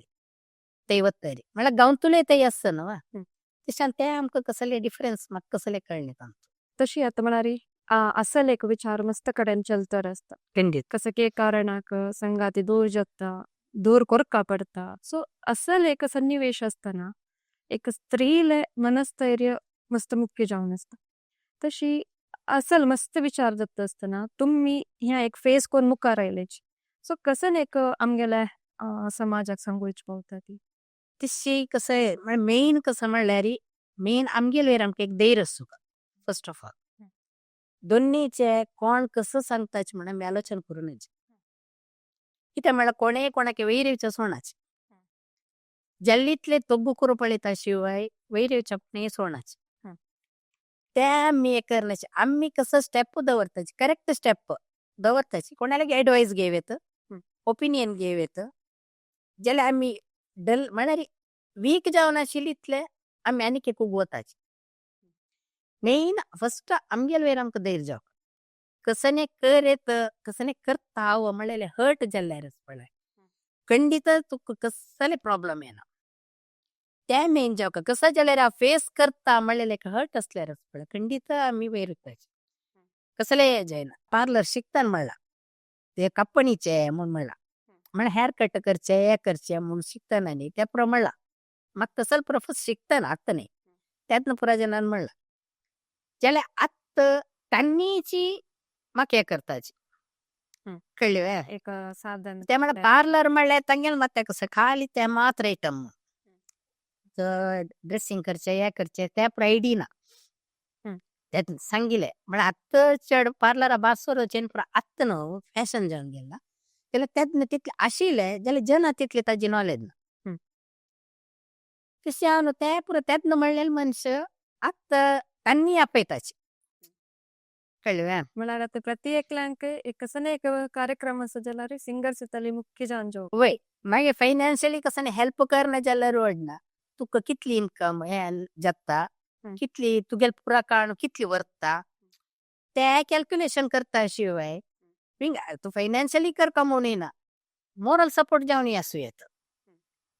ते वतरी म्हळ्यार गांवतुले ते आसता न्हू तशें ते आमकां कसले डिफरन्स म्हाका कसले कळ्ळे तांतूं। तशी आतां म्हळ्यार असल एक विचार मस्त कडेन चलतर आसता खंडीत कसं की कारणाक संगाती दूर जाता दूर कोरका पडता सो असल एक सन्निवेश आसतना एक स्त्रीले मनस्थैर्य मस्त मुख्य जावन आसता तशी असल मस्त विचार जाता आसतना तुमी ह्या एक फेस कोन मुखार आयलेच सो कसन एक आमगेले समाजाक सांगूच पावता ती तशी कसं म्हळ्यार मेन कसं म्हणल्यार मेन आमगेले वयर आमकां एक धैर्य आसूंक फर्स्ट ऑफ ऑल दोन्नीचे कोण कसं सांगताच म्हणून आमी आलोचन करूनच। कितें म्हळ्यार कोणेय कोणाक वयर येवचें सोणाच जल्लीतले तोग्गु कुरू पळयता शिवाय वयर येवचें कोणेय सोणाच. ते आमी हें करनाचे आमी कसो स्टेप दवरताची करेक्ट स्टेप दवरताची कोणाला एडवायस घेव येत ओपिनियन घेव येत जाल्यार आमी डल म्हळ्यार वीक जावन आशिल्ली इतले आमी आनीक एक वताची. मेन फस्ट आमगेले वयर आमकां धैर्य जावप कसने कर येत कसने करता हांव म्हणलें हर्ट जाल्यारच पळय खंडीत तुका कसले प्रॉब्लम येना ते मेन जावका कसो जाल्यार हांव फेस करता म्हणलें एक हर्ट आसल्यारच पळय खंडीत आमी वयर वताची कसले जायना. पार्लर शिकतान म्हणला ते कंपनीचे म्हूण म्हणला म्हळ्यार हेअर कट करचे हे करचे म्हूण शिकतना न्ही त्या पुरो म्हणला म्हाका तसल पुरो फस्ट शिकतना आतां न्ही त्यात पुरा जनान म्हणला जाल्यार आत्त तांणीची म्हाका हें करताची कळ्ळें. एक साधन ते म्हळ्यार पार्लर म्हणल्यार तांगेले मात कसं खाली ते मात्र आयटम ड्रेसिंग करचे हे करचे ते पुरो आयडी ना ते सांगिले म्हळ्यार आत्त चड पार्लरा बासोर चेन पुरो आत्त न्हू फॅशन जावन गेला जाल्यार तेन्ना तितले आशिल्ले जाल्यार जना तितले ताजी नॉलेज ना तशें हांव न्हू ते पुरो तेन्ना म्हणलेले मनशां आत्त तांणी आपयताची कळ्ळें. म्हळ्यार आतां प्रति एकल्यांक एक कसने एक कार्यक्रम आसा जाल्यार सिंगर्स येताली मुख्य जावन जो वय मागीर फायनान्शियली कसं हेल्प करना जाल्यार व्हडना तुका कितली इनकम हे जाता कितली तुगेले पुरा काण कितली व्हरता ते कॅल्क्युलेशन करता शिवाय तूं फायनान्शियली कर कमोवन येना मोरल सपोर्ट जावन आसूं येता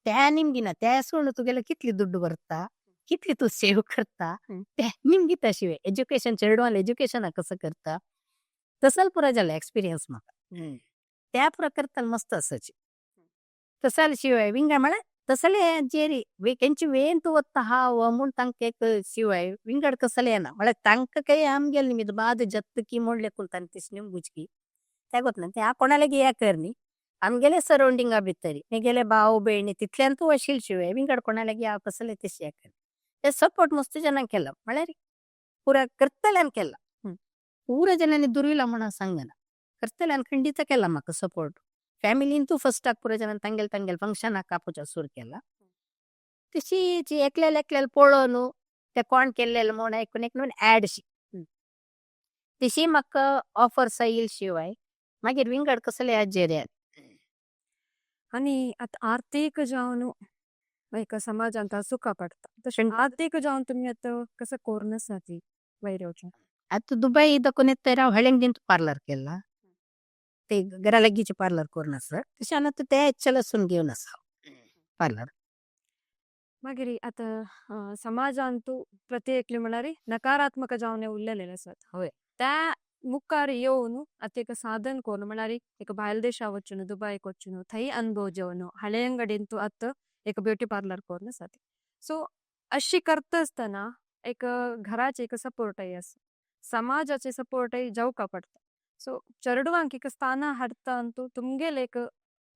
त्या निमगिना त्या सोडून तुगेले कितली दुड्ड व्हरता कितली तूं सेव करता ते निमगिता शिवाय एज्युकेशन चेडवान एज्युकेशना कसं करता तसल पुरो जालें एक्सपिरियन्स म्हाका त्या पुरो करताना मस्त आसाची तसल शिवाय विंगड म्हळ्यार तसले जेरी तेंची वेन तूं वता हांव म्हूण तांकां एक शिवाय विंगड कसले येना म्हळ्यार तांकां काही आमगेले निमित्त बाद जत्त की म्हणले कोण तांणी तशी निमगुचकी त्या गोत ना ते कोणाला हे कर न्ही आमगेले सरावंडिंगा भितरी मेगेले भाव भयणी तितल्यान तूं वशील शिवाय विंगड कोणाला हांव कसले तशें कर ते सपोर्ट मस्त जणांक केला म्हळ्यार पुरा करतल्यान केला पुरा जणांनी दुर्विला म्हणून सांगना करतल्यान खंडीत केला म्हाका सपोर्ट फॅमिलीन तूं फस्टाक पुरा जणांनी तांगेले तांगेले फंक्शनाक आपोवच्या सुरू केला तशी जी एकल्याला एकल्याला पळोवन ते कोण केल्लेले म्हूण आयकून एक ऍड शी तशी म्हाका ऑफर्स येईल शिवाय मागीर विंगड कसले हाजेर. आनी आतां आर्थीक जावन एक समाजांत सुखा पडटा तशें आर्थीक जावन तुमी आतां कसं करून आसा ती वयर येवचें. आतां दुबय दाखोवन येता हांव हळ्ळेंगदीन पार्लर केला ते घरा लागींचे पार्लर करून आसा तशें आतां ते चलसून घेवन आसा पार्लर. मागीर आतां समाजांतू प्रति एकले म्हळ्यार नकारात्मक जावन उरलेले आसात. हय. त्या मुखार येवन आतां एक साधन करून म्हळ्यार एक भायल देशा वचून दुबायक वचून थंय अनुभव जेवन हळ्ळेंगडीन तूं आतां एक ब्युटी पार्लर करून आसा ती. सो अशी करता आसतना एक घराचे एक सपोर्टय आसा समाजाचे सपोर्टय जावका पडटा. सो चेडवांक एक स्थाना हाडटा अंतू तुमगेले एक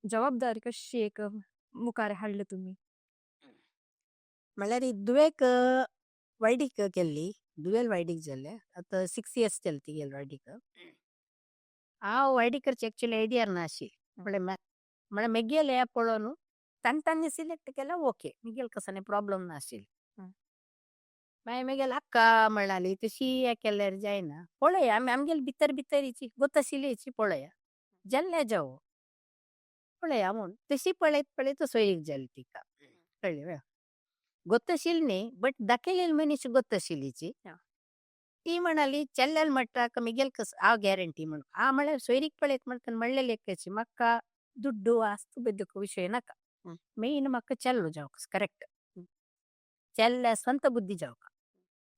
जबाबदारी कशी एक मुखार हाडले तुमी. म्हळ्यार दुवेक वैडीक केल्ली दुवेल वैडीक जाल्ले आतां 6 इयर्स जाले तिगेले वैडीक. हांव वैडीक करचे एक्चुअली आयडिया नाशिल्ली म्हळ्यार म्हळ्यार मेगेले पळोवन तांणी तांणी सिलेक्ट केला ओके मिगेल कसो प्रॉब्लम नाशिल्ली. मागीर मेगेले अक्का म्हणाली तशी हें केल्यार जायना पळया आमी आमगेले भितर भितर हिची गोत आशिल्ली पळया जाल्ले जावो पळया म्हूण तशी पळयत पळयत सोयरीक जाली तिका कळ्ळें गोत आशिल्ली न्ही बट दाखयलेली मनीस गोत आशिल्लीची. ती म्हणाली चल्लेल म्हणटा मिगेल कस हांव गॅरंटी म्हण हांव म्हळ्यार सोयरीक पळयत म्हणटा म्हणलेले कशी म्हाका दुड्डू आस्तू बेद्दू विशय नाका मेन म्हाका चेल्लो जावक करेक्ट चेल्ल्या स्ವಂत बुद्धी जावका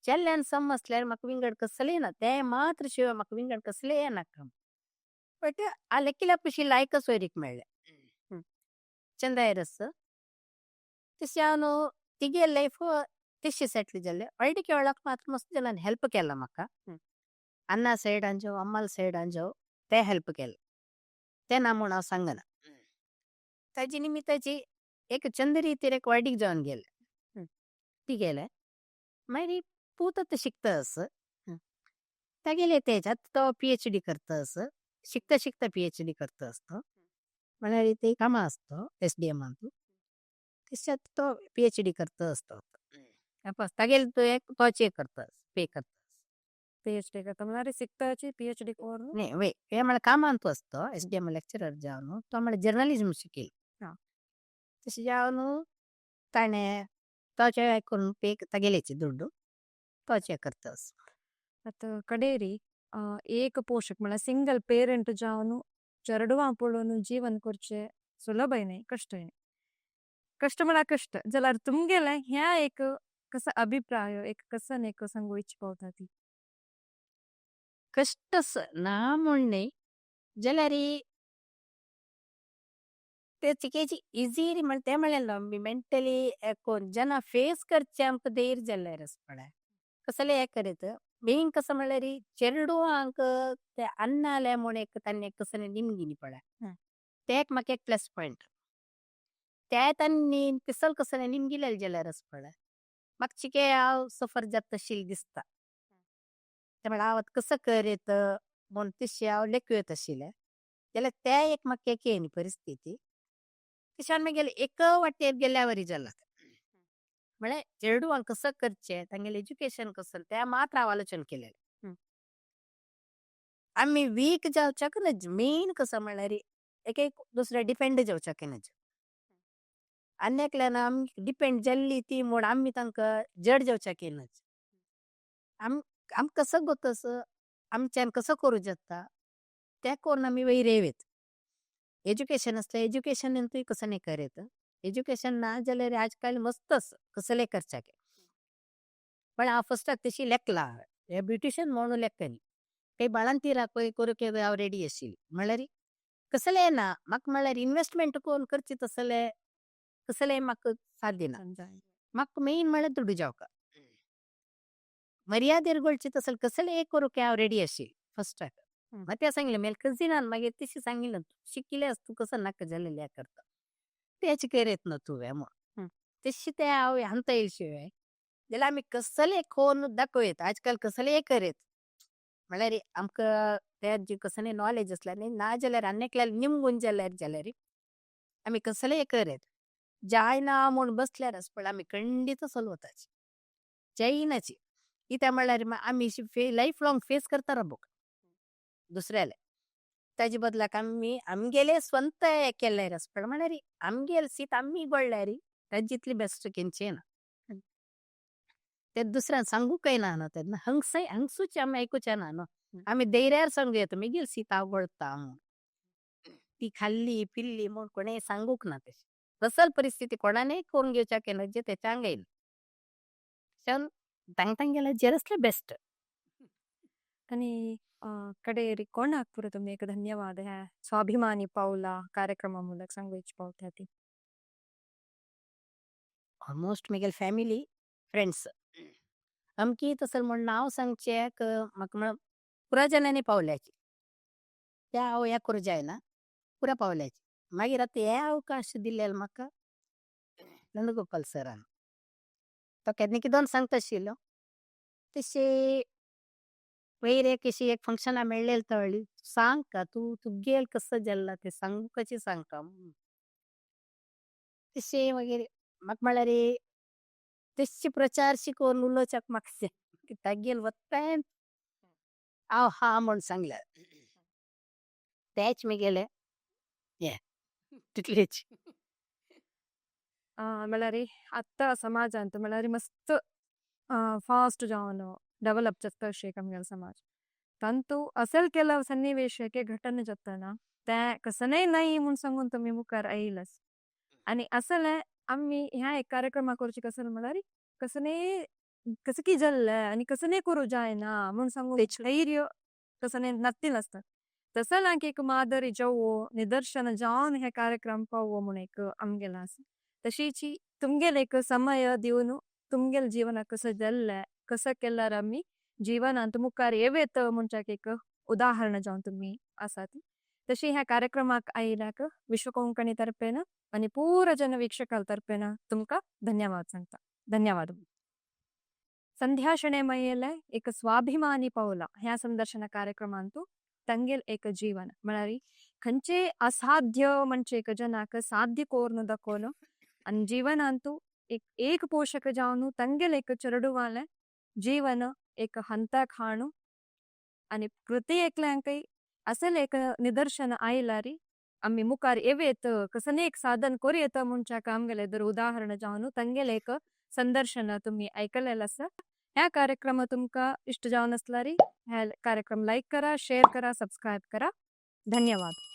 चेल्ल्यान समजल्यार म्हाका विंगड कसलें ना ते मात्र शिवाय म्हाका विंगड कसलें नाका बट आ लेकिला पशी लायक सोयरीक मेळ्ळें चंदायरस तशें हांव न्हू तिगे लायफ तशी सेटल जाल्ले व्हडलीक वेळाक मात्र मस्त जणांनी हेल्प केला म्हाका अण्णा सायड आंजव अम्माल सायड आंजव ते हेल्प केले ते ना म्हूण हांव सांगना ताजी निमित्ताची एक चंद रितीर एक वाडीक जावन गेले ती गेले मागीर पूत आतां शिकता आसा तागेले तेज आतां तो पीएचडी करता आसा शिकता शिकता पीएचडी करता आसता. म्हळ्यार ते कामां आसता एसडीएमांतू, तशेंच तो पीएचडी करता आसता, तागेले तो एक तोचे करता, पे करता. पीएचडी करता म्हळ्यार शिकताची पीएचडी करून? न्ही वे हे म्हळ्यार कामांतू आसता एसडीएम लेक्चरर जावन, तो म्हळ्यार जर्नलिज्म शिकील तशें जावन ताणें तोचे करून पे तागेलेची दुड्डू तोचे करता. आतां कडेरी एक पोशक म्हळ्यार सिंगल पेरेंट जावन चेडवां पळोवन जीवन करचें सुलभय न्हय, कश्टय न्हय, कश्ट म्हळ्यार कश्ट जाल्यार तुमगेलें ह्या एक कसो अभिप्राय एक कसन एक सांगू इच्छ पावता ती? कश्ट ना म्हूण न्हय जाल्यार ते चिकेची इजी म्हण ते म्हणलें आमी मेंटली कोण जेन्ना फेस करचे आमकां धैर्य जाल्यार पळय कसले हें करीत मेन कसो म्हणल्यार चेडवांक ते अन्नाले म्हूण एक तांणी कसले निमगिनी पळय ते एक म्हाका एक प्लस पॉयंट, ते तांणी पिसल कसले निमगिले जाल्यार पळय म्हाका चिके हांव सफर जाता तशी दिसता, ते म्हळ्यार हांव आतां कसो करीत म्हूण तशें हांव लेखू येता आशिल्लें जाल्यार ते एक म्हाका एक येयनी परिस्थिती तशें मागीर एक वाटेर गेल्या वरी जाला, म्हळ्यार चेडवांक कसो करचें तांगेलें एज्युकेशन कसो ते मात्र हांव आलोचन केलें. आमी वीक जावच्याक नज, मेन कसो म्हणल्यार एक एक दुसऱ्या डिपेंड जावच्याक नज, आनी एकल्यान आमी डिपेंड जाल्ली ती म्हूण आमी तांकां जड जावच्याक नज, आम आम कसो गोतस आमच्यान कसो करूं जाता ते करून आमी वयर येवत. एज्युकेशन आसलें एज्युकेशन तुवें कसो न्ही करीत, एज्युकेशन ना जाल्यार आजकाल मस्त कसलें करच्याक, पण हांव फस्टाक तशी लेखला हे ब्युटिशन म्हणून लेखनी काही बाळंतीराक करूंक हांव रेडी आशिल्ली, म्हणल्यार कसलें ना म्हाका म्हणल्यार इन्वेस्टमेंट कोण करची तसलें कसलें म्हाका साध्य ना, म्हाका मेन म्हणल्यार दुडू जावका मर्यादेर गोळची तसलें कसलें करूंक हांव रेडी आशिल्ली फस्टाक. मागीर ते सांगलें मेल कजिनान मागीर तशी सांगिल्लें शिकिल्लें आसा तूं कसो नाका जाल्लें करता तेच करीत ना तुवें म्हूण तशें तें हांव हांता येयले शिवाय जाल्यार आमी कसलें कोन्न दाखोवयत आजकाल कसलें करीत म्हणल्यार आमकां ते जी कसलें नॉलेज आसल्यार न्ही ना जाल्यार आनी एकल्याक निमगून जाल्यार जाल्यार आमी कसलें करीत जायना म्हूण बसल्यार आसपळ आमी खंडीत चलवताची जायनाची कित्याक म्हणल्यार आमी लायफ लॉंग फेस करता राबोक दुसऱ्याले ताजे बदलाक आमी आमगेले स्वंत केल्यार आसपळ म्हणल्यार आमगेले सीत आमी गोडल्यार ताजे जितली बेस्ट केन्चे ना, ते दुसऱ्यान सांगूकय ना न्हू तेन्ना हंगसय हंगसूच आमी आयकुचे ना न्हू, आमी धैर्यार सांगू येता मागीर सीत हांव गोळता म्हूण, ती खाल्ली पिल्ली म्हूण कोणें सांगूक ना, तशें असल परिस्थिती कोणानय करून घेवच्याक येना जे तेच्या आंग येयना तांग तांगेले जेर आसलें बेस्ट. आनी कडेरी कोणाक पुरो तुमी एक धन्यवाद ह्या स्वाभिमानी पावला कार्यक्रमा ಮೂಲक सांगू इच्छ पावता ती? ऑलमोस्ट म्हगेले फॅमिली फ्रेंड्स अमकी तसलें म्हूण नांव सांगचें म्हाका म्हण पुरा जाणांनी पावल्याची त्या हांव हें करूं जायना पुरा पावल्याची, मागीर आतां हे अवकाश दिल्ले म्हाका नंदगोपाल सरान, तो केन्ना किदोन सांगता आशिल्लो तशें वयर एक अशी एक फंक्शनां मेळ्ळें तळ्ळी सांग का तूं तुगेल कसो जाल्ला तें सांगूकाची सांगता तशें मागीर म्हाका म्हणल्यार तशी प्रचार शिकोवन उलोवच्याक म्हाका तागेल वत्ताय हांव हा म्हूण सांगलें तेच म्हगेले हें तितलेच. म्हळ्यार आतां समाजांत म्हळ्यार मस्त फास्ट जावन डेवलप जाता अशें आमगेलो समाज, तांतू असेल केला सन्निवेश घटना जाता ते कसनय न्हय म्हूण सांगून तुमी मुखार आयलास, आनी असलें आमी ह्या एक कार्यक्रमा करची कसले म्हळ्यार कसनय कसं की जाल्लें आनी कसनय करूं जायना म्हूण सांगून धैर्य कसनय नत्ती नासता, तसलांक एक मादरी जावो निदर्शन जावन हे कार्यक्रम पावो म्हूण एक आमगेलो आसा, तशीच तुमगेले एक समय दिवन तुमगेले जीवनाक कसं जाल्लें कसं केल्यार आमी जीवनांत मुखार येवेत म्हणच्याक एक उदाहरण जावन तुमी आसात, तशी ह्या कार्यक्रमाक आयल्याक विश्व कोंकणी तर्फेन आनी पुरा जन वीक्षकां तर्फेन तुमकां धन्यवाद सांगता. धन्यवाद. संध्या शणै मयेले एक स्वाभिमानी पावला ह्या संदर्शन कार्यक्रमांतू तंगेल एक जीवन म्हळ्यार खंयचे असाध्य म्हणजे एक जनाक साध्य कोर्नु दकोनु आनी जीवनांतु एक एक पोषक जावनु तंगेले एक चेरडुवालें जीवन एक हंता खाणू आनी प्रति एकल्यांकय असले एक निदर्शन आयलारी आमी मुखार येवेत कसने एक साधन करूं येता म्हणच्याक आमगेले दर उदाहरण जावन तंगेले एक संदर्शन तुमी आयकलेलें आसा. ह्या कार्यक्रम तुमकां इश्ट जावन आसल्यारी ह्या कार्यक्रम लायक करा, शेअर करा, सबस्क्रायब करा. धन्यवाद.